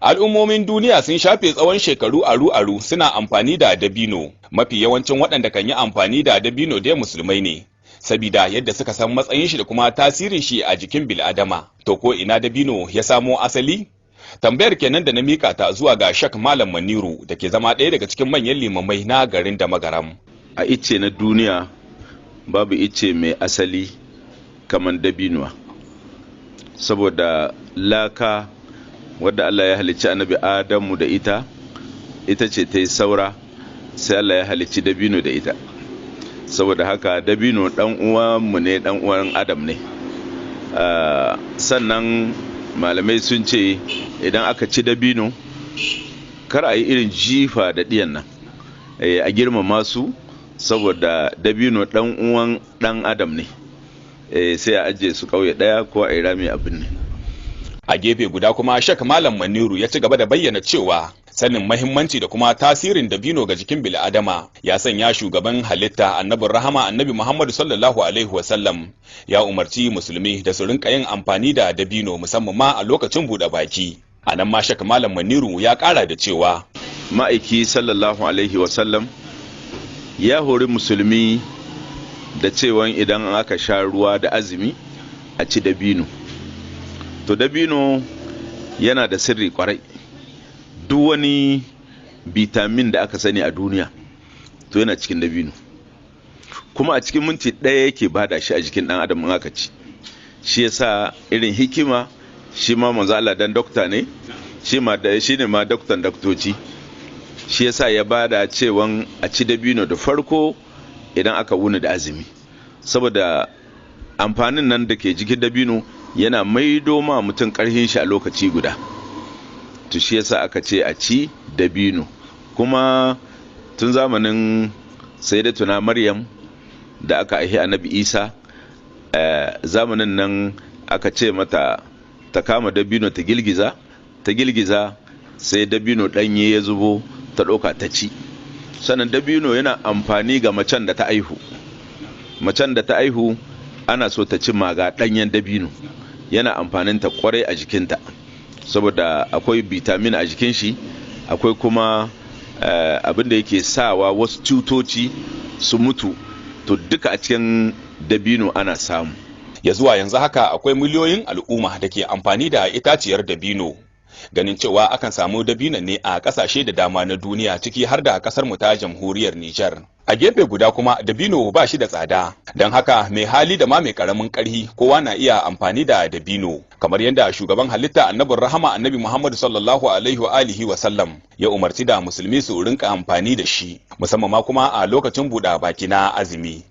Al'ummomin duniya sun shafe tsawon shekaru aru-aru suna amfani da dabino. Mafi yawancin waɗanda kan yi amfani da dabino dai musulmai ne, sabida yadda suka san matsayin shi da kuma tasirin shi a jikin bil'adama. To ko ina dabino ya samo asali? Tambayar kenan da na mika ta zuwa ga Shak Malam Maniru da ke zama ɗaya daga cikin manyan limamai na garin da Magaram. A icce na duniya babu icce mai asali kamar dabinuwa, saboda laka wadda Allah ya halicci Annabi Adamu da ita, ita ce ta yi saura, sai Allah ya halicci dabino da ita. Saboda haka dabino dan uwanmu ne, dan uwan Adam ne. Sannan malamai sun ce idan aka ci dabino, kar a yi irin jifa da ɗiyan nan, a girmama su, saboda dabino dan uwan dan Adam ne. Sai a ajiye su ƙauye ɗaya ko a yi rami abin ne. A gefe guda kuma, Shak Malam Maniru ya ci gaba da bayyana cewa sanin mahimmanci da kuma tasirin dabino ga jikin bil'adama ya sanya shugaban halitta, Annabin rahama, Annabi Muhammadu sallallahu alaihi wasallam, ya umarci musulmi da su rinka yin amfani da dabino, musamman ma a lokacin buɗe baki. A nan ma Shak Malam Maniru ya ƙara da cewa Ma'aiki sallallahu alaihi wasallam ya hori musulmi da cewa idan aka sha ruwa da azumi a ci dabino. To dabino yana da sirri kwarai. Duk wani vitamin da aka sani a duniya to yana cikin dabino, kuma a cikin minti ɗaya yake bada shi a jikin ɗan adam in aka ci. Shi yasa irin hikima shi ma manzo Allah, dan dokta ne shi ma, da shi ne ma doktan doktoci, shi yasa ya bada cewan a ci dabino da farko idan aka wuni da azumi, saboda amfanin nan da ke jikin dabino yana maido ma mutum karhin shi a lokaci guda. To shi yasa aka ce a ci dabino. Kuma tun zamanin Sayyidatuna Maryam da aka aihi Annabi Isa, zamanin nan aka ce mata ta kama dabino ta girgiza, ta girgiza, sai dabino ɗanye ya zubo, ta ɗauka ta ci. Sannan dabino yana amfani ga macen da ta aihu. Macen da ta aihu ana so ta ci maga ɗanyen dabino, yana amfanin ta kwarai a jikinta, saboda akwai vitamin a jikin shi, akwai kuma abin da yake sawa wasu cutoci su mutu. To duka a cikin dabino ana samu. Ya zuwa yanzu haka akwai miliyoyin al'umma da ke amfani da itaciyar dabino, ganin cewa akan samu dabino ne a kasashe da dama na duniya, ciki har da kasar mu ta Jamhuriyar Nijar. A gefe guda kuma dabino ba shi da tsada, don haka mai hali da ma mai karamin karhi kowa na iya amfani da dabino, kamar yadda shugaban halitta, Annabin rahama, Annabi Muhammadu sallallahu alaihi wa alihi wa sallam ya umarci da musulmi su rinka amfani da shi, musamman ma kuma a lokacin buɗe baki na azumi.